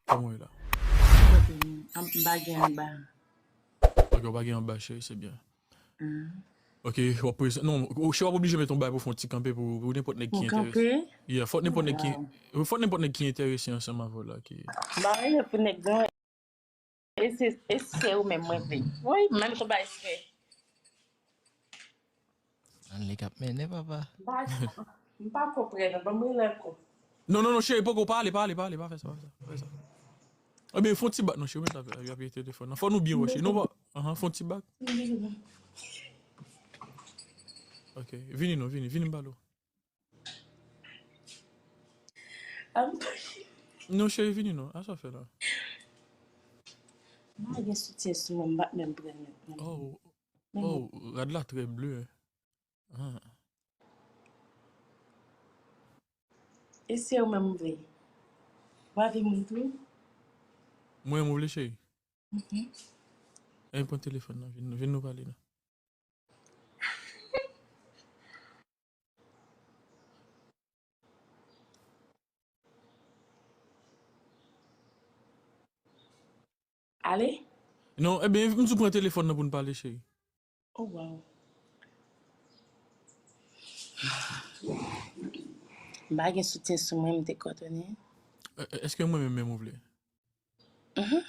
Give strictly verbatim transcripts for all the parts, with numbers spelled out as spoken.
Kòman w ye la? M pa gen anba. Ok, w pa gen anba, cheri, se byen. Ok, w ap prezan-, non, w, cheri, w ap oblije met yon bagay pou fè yon ti kanpe pou, pou nenpòt nèg ki enterese. Yeah, fòk nenpòt nèg ki, fòk nenpòt nèg ki enterese ansanm avè w la ki. M pa renmen pou nèg non. E se, e se ou menm mwen vle. Wi, menm konba espè. Ann li k ap mennen, papa. M pa, m pa konprann, ban m rele ankò. Non, non, non, cheri, poko, pa ale, pa ale, pa ale, pa fè sa, pa fè sa, pa fè sa. Ebyen, fè yon ti bak, non, cheri, ou mèt ap, ap peye telefòn nan. Fò nou byen wè, cheri. Non, pa, ahan, fè yon ti bak. Ok, vini non, vini, vini m pale w. Non, cheri, vini non. A sa w fè la? M pa gen soutyen sou mwen, m pa t menm pran nèt mwen. Oh, oh, rad la trè ble, hein. Ah. E se ou menm m vle? W ap vin moun tou? Mwen, m vle, cheri? Mhm. Ann pran telefòn nan, vin, vin nou pale non. Ale? Non, ebyen, m di w pran telefòn nan pou n pale, cheri. Oh, wow. M pa gen soutyen sou mwen, m te kòdone. E, e, èske mwen menm, menm ou vle? Mhm.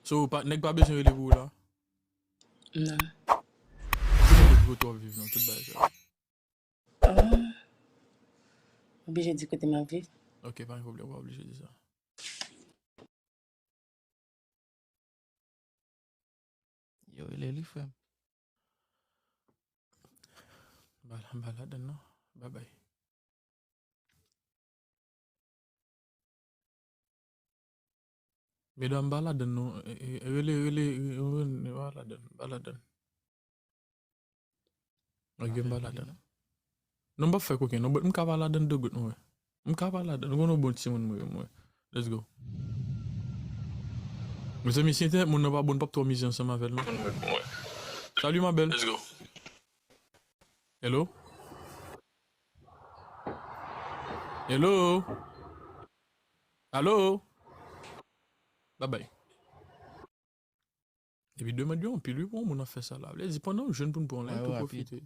So, pa, nèg pa bezwen rele pou ou la? Non. Ki kote w ap viv nan, tout bagay sa? Ah. Oblije di kote m ap viv? Ok, pa gen pwoblèm, ou pa oblije di sa. Yo, rele li, frè m. M pa, m pa ladann non. Babay. Medam, m pa ladann non. E, e, rele, rele, rele, m pa ladann, m pa ladann. Ok, m pa ladann. Non, m p ap fè koken non, but m ka pa ladann de gout mwen. M ka pa ladann. Nou konn yon bon timoun mwen ye, mwen. Let's go. Mezanmi, si entènèt moun nan pa bon, n p ap twò mize ansanm avè l non. Salut ma belle. Let's go. Hello? Hello? Alo? Babay. Epi demann yo anpil wi pou yon moun ap fè sa la. Vle di pandan w jèn pou n pran lè pou pwofite.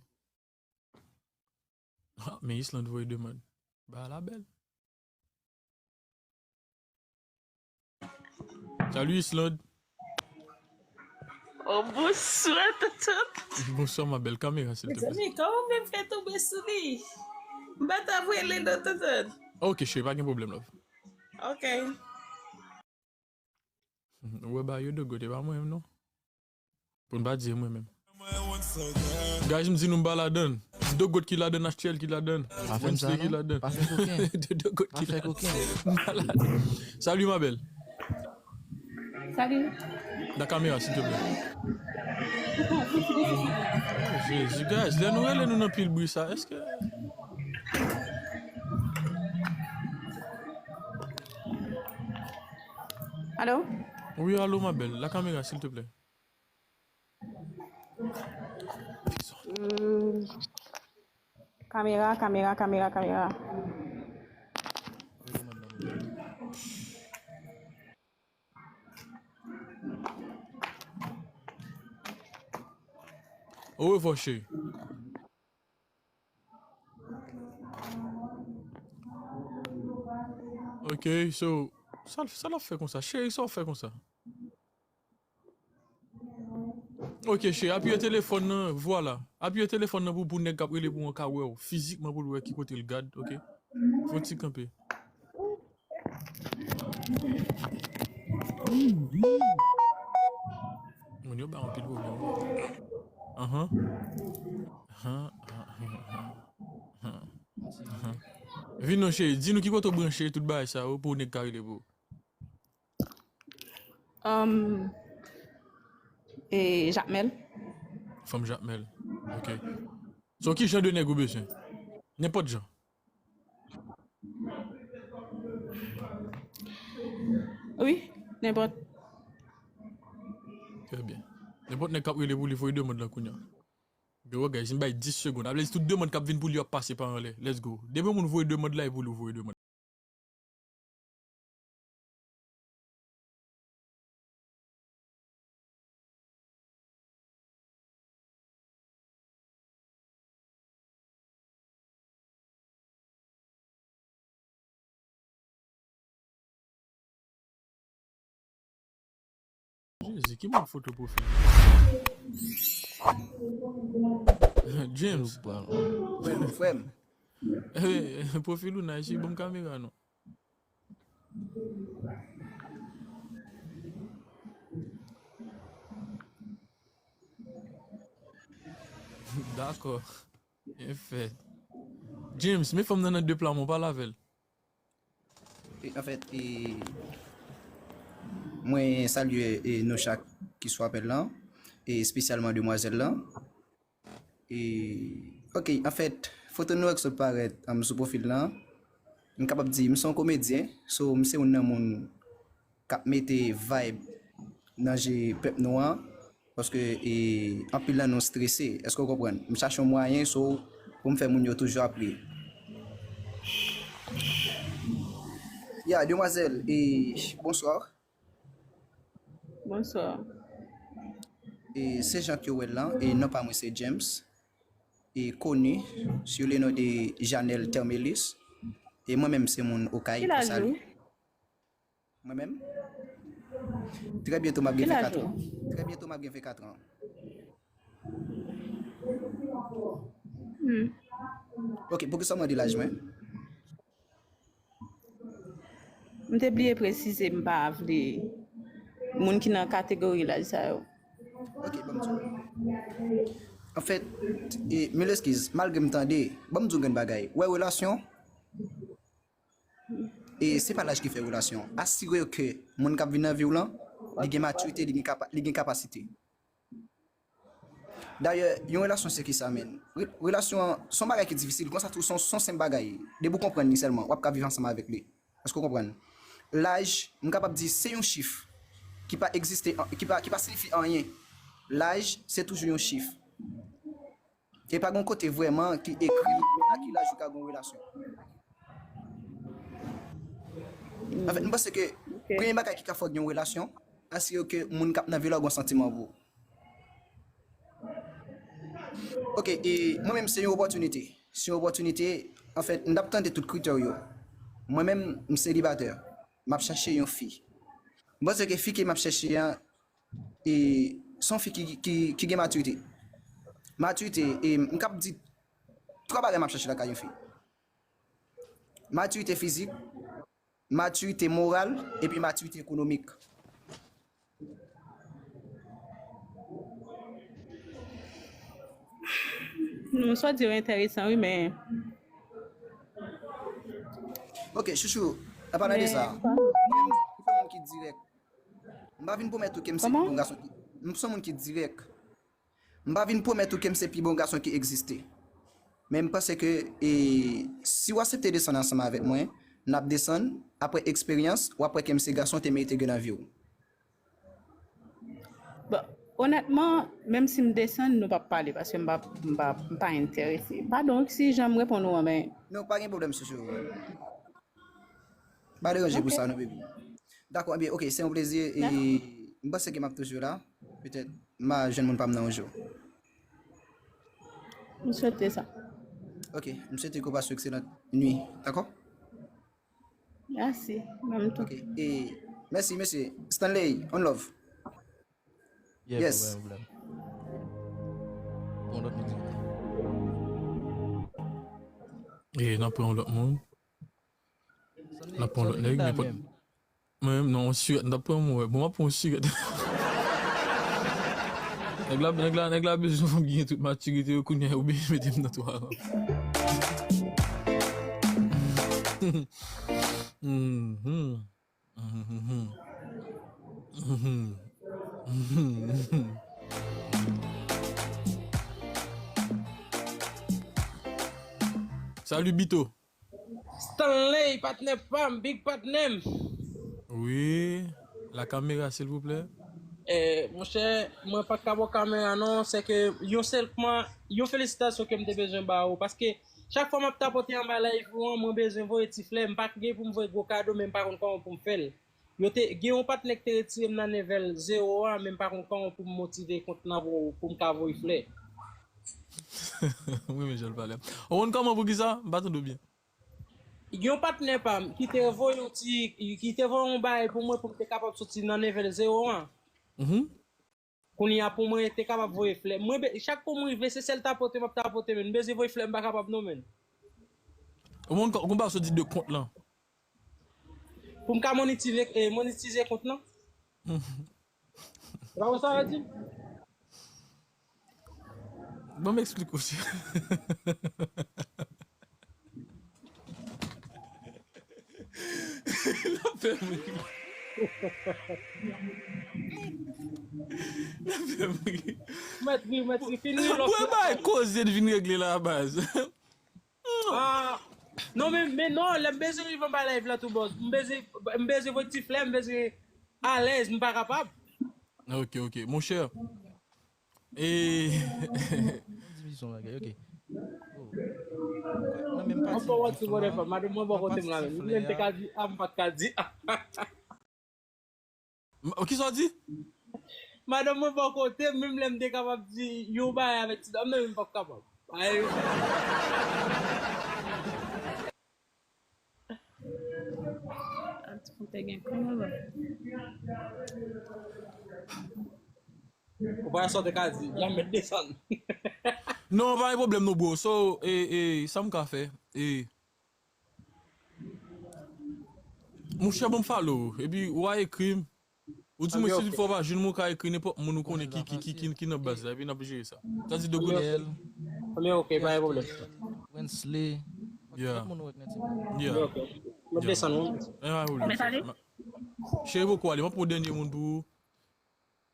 Ha, men Islande voye demann. Ba la bèl. Salut Islande. Oh, bonswa, tonton. Bonswa, ma belle. Kamera, silvouplè. Mezanmi, kòman w menm fè tonbe sou li? M pa t ap rele non, tonton. Ok, cheri, pa gen pwoblèm, love. Ok. Ou wè ba yo de gote, pa mwen menm, non. Pou n pa di mwen menm. Guys, m di nou m pa ladann. De gote ki ladann, H T L ki ladann. Pa fè m sa, non. Pa fè koken. De, de gote ki ladann. M pa ladann. Salut, ma belle. Salut. La caméra, s'il te plaît. Oh, Jezi, guys, lè nou rele nou nan pil bri sa, èske... Alo? Wi, alo, ma belle. La caméra, s'il te plaît. Hmm. Kamera, kamera, kamera, kamera. Orevwa, cheri. Ok, so, sa, sa l ap fè konsa? Cheri, sa w fè konsa? Ok, cheri, apiye telefòn nan, vwala. Apiye telefòn nan pou, pou nèg k ap rele pou an ka wè w fizikman, pou l wè ki kote l gad, ok? Fè yon ti kanpe. Moun yo bay anpil pwoblèm. Ahan. Ahan, ahan, ahan, ahan. Vin non, cheri, di nou ki kote w branche tout bagay sa yo pou nèg ka rele pou ou. Um, e Jakmèl. Fanm Jakmèl. Ok. So, ki jan de nèg ou bezwen? Nenpòt jan. Wi, nenpòt. Trè byen. Nenpòt nèg k ap rele pou li voye demann lan kounye a. Yo, guys, m bay dis segonn. Sa vle di tout demann k ap vin pou li yo ap pase pa anlè. Let's go. Depi yon moun voye demann la, e pou li voye demann. Jezi, ki moun foto pwofil? James. Frè m, frè m. Eh, pwofil ou nice, wi, ban m kamera non. Dakò. Byen fèt. James, men fanm nan nan de pla men w pale avè l. E, anfèt, e, mwen salye, e, nou chak ki sou apèl lan, e espesyalman demwazèl lan. E, ok, anfèt, foto nou wè k sot parèt, um, sou pwofil lan, m kapab di, m se yon komedyen, so, m se youn nan moun k ap mete vibe nan je pèp nou an, paske, e, anpil nan nou strese, èske w konprann? M chache yon mwayen, so, pou m fè moun yo toujou ap ri. Ya, demwazèl, e, bonswa. Bonswa. E, se jan ke w wè l lan, e non pa mwen se James. E koni sou le non de Janel Termelus. E mwen menm se moun Okay pou Salye. Mwen menm? Trè byento m ap gen vennkat an. Trè byento m ap gen vennkat an. Hmm. Ok, poukisa w mande laj mwen? M te bliye presize, m pa vle moun ki nan kategori laj sa yo. Ok, ban m di w. Anfèt, e, mil eskiz, malgre m tande, ban m di w yon grenn bagay. Wè relasyon, e se pa laj ki fè relasyon. Asire w ke moun k ap vin nan vi w lan, li gen matirite, li gen kapa-, li gen kapasite. Dayè, yon relasyon se kisa, menn? Re-, relasyon an, se yon bagay ki difisil, konsa tou, se yon, se yon senp bagay. Depi w konprann li sèlman, w ap ka viv ansanm avèk li. Èske w konprann? Laj, m kapab di, se yon chif ki pa egziste, an- ki pa, ki pa siyifi anyen. Laj, se toujou yon chif. E pa gen yon kote vrèman ki ekri, men a ki laj ou ka gen yon relasyon. Anfèt, m panse ke premye bagay ki ka fè w gen yon relasyon, asire w ke moun k ap nan vi la gen yon santiman pou ou. Ok, e mwen menm se yon opòtinite. Se yon opòtinite, anfèt, m t ap tande tout kritè w yo. Mwen menm, m selibatè. M ap chache yon fi. M panse ke fi ke m ap chache an, e, se yon fi ki, ki, ki gen matirite. Matirite, e, m kab di, twa bagay m ap chache lakay yon fi. Matirite fizik, matirite moral, epi matirite ekonomik. Non, sa w di yo enteresan, wi, men. Ok, chouchou, an palan de sa, mwen menm, m se yon moun ki dirèk. M pa vin pwomèt ou ke m se pi bon gason ki, m se yon moun ki dirèk. M pa vin pwomèt ou ke m se pi bon gason ki egziste. Men m panse ke, e, si w aksepte desann ansanm avèk mwen, n ap desann, apre eksperyans, w ap wè ke m se gason w te merite gen nan vi w. Bon, onètman, menm si m desann, nou p ap pale, paske m pa, m pa, m pa enterese. Padon, si jan m reponn ou an, men. Non, pa gen pwoblèm, chouchou. Pa deranje pou sa, non, baby. Dakò, ebyen, ok, se yon plezi, e m panse ke m ap toujou la. Petèt, m a jwenn moun pa m nan yon jou. M swete sa. Ok, m swete ke w pase yon ekselan nwi, dakò? Mèsi, menm tou. Ok, e mèsi, mesye. Stanley, on love. Yes. Pran lòt moun. E, n ap pran yon lòt moun. N ap pran yon lòt nèg, nenpòt. Mwen menm, non, yon sirèt, n ap pran mwen, bon, m ap pran yon sirèt. Nèg la, nèg la, nèg la bezwen fanm ki gen tout matirite yo kounye a, yo bezwen mete m nan twa ran. Mhm. Mhm. Mhm. Mhm. Salut, Bito. Stanley, patnè pa m, big patnè m. Wi, la kamera, silvouplè. Eh, monchè, mwen pa t ka ba w kamera, non, se ke yon sèl kòman, yon felisitasyon ke m te bezwen ba ou, paske chak fwa m ap tapote anba live ou an, mwen bezwen voye ti flè, m pa gen pou m voye gwo kado, men m pa konn kòman pou m fè l. Yo te, gen yon patnè ki te retire m nan level zewo a, men m pa konn kòman pou m motive kont lan pou, pou m ka voye flè. Mwen menm jan l pale. Ou konn kòman poukisa? M pa tande w byen. Gen yon patnè pa m ki te voye yon ti, ki te voye yon bagay pou mwen pou m te kapab soti nan level zewo a. Mhm. Kounye a pou mwen te kapab voye flè. Mwen, be- chak kou mwen rive, se sèl tapote m ap tapote, men m bezwen voye flè, m pa kapab non, men. Ou konn konn ba sou di de kont lan. Pou m ka monetize, eh, monetize kont lan. Sa ou sa di? Bon, m eksplike w. L ap fè m ri. L ap fè m ri. Mèt ri, mèt ri, fin ri lòt. Pou e bay koze n vin regle la baz. Ah, non, men, men non, lè m bezwen rive anba live la tou, bòs. M bezwen, m bezwen voye ti flè, m bezwen alèz, m pa kapab. Ok, ok. Monchè. E. Di m son bagay, ok. Oh. Nan menm Mwen pati pa wè di ti flan bòdè an, pa, madanm mwen bò nan kote m la, pati men. ti Mwen menm te flè ka a, di, ah, m pa t ka di. M- Kisa w di? Madanm mwen bò kote m, menm lè m te kapab di yon bagay avèk ti dam nan, men m p ap kapab. Ay, Al ti konte gen kòb. Ou pa sa w te ka di, y ap mèt desann. Non, pa gen pwoblèm non, bro. So, e, e, sa m ka fè? E, monchè, bon, m follow ou. Epi, ou a ekri m. Ou di mwen, Ok, si ok. fò pa jwenn mwen, ou ka ekri nenpòt moun ou konnen ki, ki, ki, ki, ki nan baz la, epi n ap jere sa. Sa di de goud. Ariel, Men ok, pa gen pwoblèm. Wensley. Yeah. Tout moun ou rekonèt se mwen. Yeah. Men ok. Mwen desann, wi. E, pa gen pwoblèm. Mwen pale? Ma- Cheri, poko ale, m ap pran dènye moun pou ou.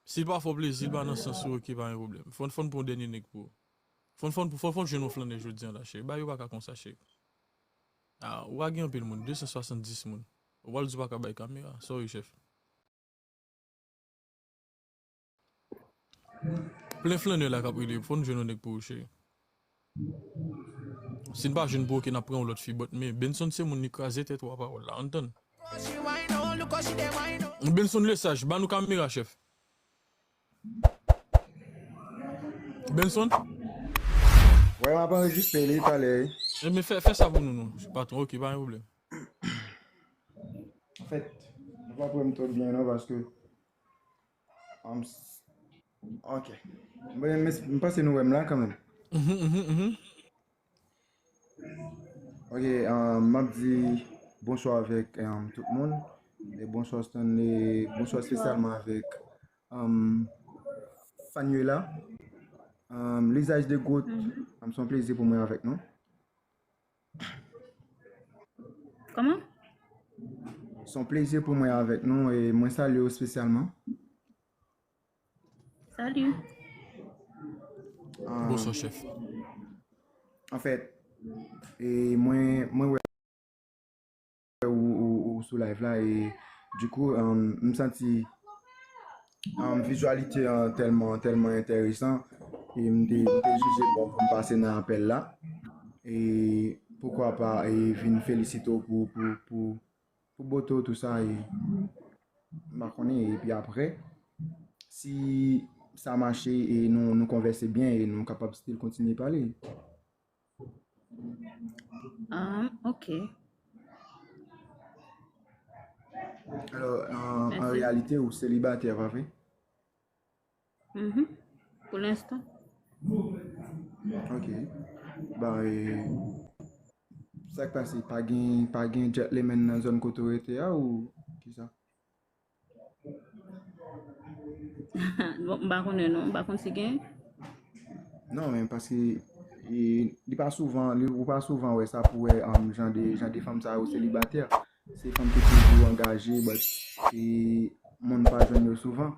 Si l pa fè w plezi, l pa nan sans ou, ok, pa gen pwoblèm. Fò n, fò n pran dènye nèg pou ou. Fò n, fò n, fò n, fò n jwenn yon flannè jodi a la, cheri. Bagay yo pa ka konsa, cheri. Ah, ou pa gen anpil moun, de san swasanndis moun. Ou pral di w pa ka bay kamera. Sorry, chèf. Plen flannè la k ap rele, fò n jwenn yon nèg pou ou, cheri. Si n pa jwenn pou ou, ok, n ap pran yon lòt fi, but men Benson se moun li kraze tèt ou a pawòl la, ann tann. Benson Lesage, ba nou kamera, chèf. Benson? Wè, m ap anrejistre li talè. Ebyen, fè, fè sa pou nou, non, patwon, ok, pa gen pwoblèm. Anfèt, nou pa wè m twò byen, non, paske. Um, s- ok. Mwen, men, m panse nou wè m la kanmenm. Mhm, mhm, mhm. Ok, um, m ap di bonswa avèk um, tout moun. E bonswa Stanley, bonswa espesyalman avèk um, Fanuela. Um, Lizaj de Gout, um, se yon plezi pou mwen avèk nou. Kòman? Se yon plezi pou mwen avèk nou e mwen salye w espesyalman. Salut. Um, Bonswa, chèf. Anfèt, e mwen, mwen wè ou, ou, ou sou live la e dikou, um, m santi um, vizualite an tèlman, tèlman enteresan e m te, m te jije bon pou m pase nan apèl la. E poukwa pa e vin felisite w pou, pou, pou, pou bote w tou sa e m pa konnen epi apre si sa mache e nou, nou konvèse byen e nou kapab still kontinye pale. Ah, ok. Alò, an, an Mèsi. Reyalite, ou selibatè, pa vre? Mhm. Pou lenstan. Ok. Ba, e, sa k pase? Pa gen, pa gen gentleman nan zòn kote w rete a ou kisa? Bon, m pa konnen non, m pa konn si gen. Non, men paske e, li pa souvan, li, ou pa souvan wè sa pou wè um, jan de, jan de fanm sa yo selibatè. Se fanm ki toujou angaje, but e, moun pa jwenn yo souvan.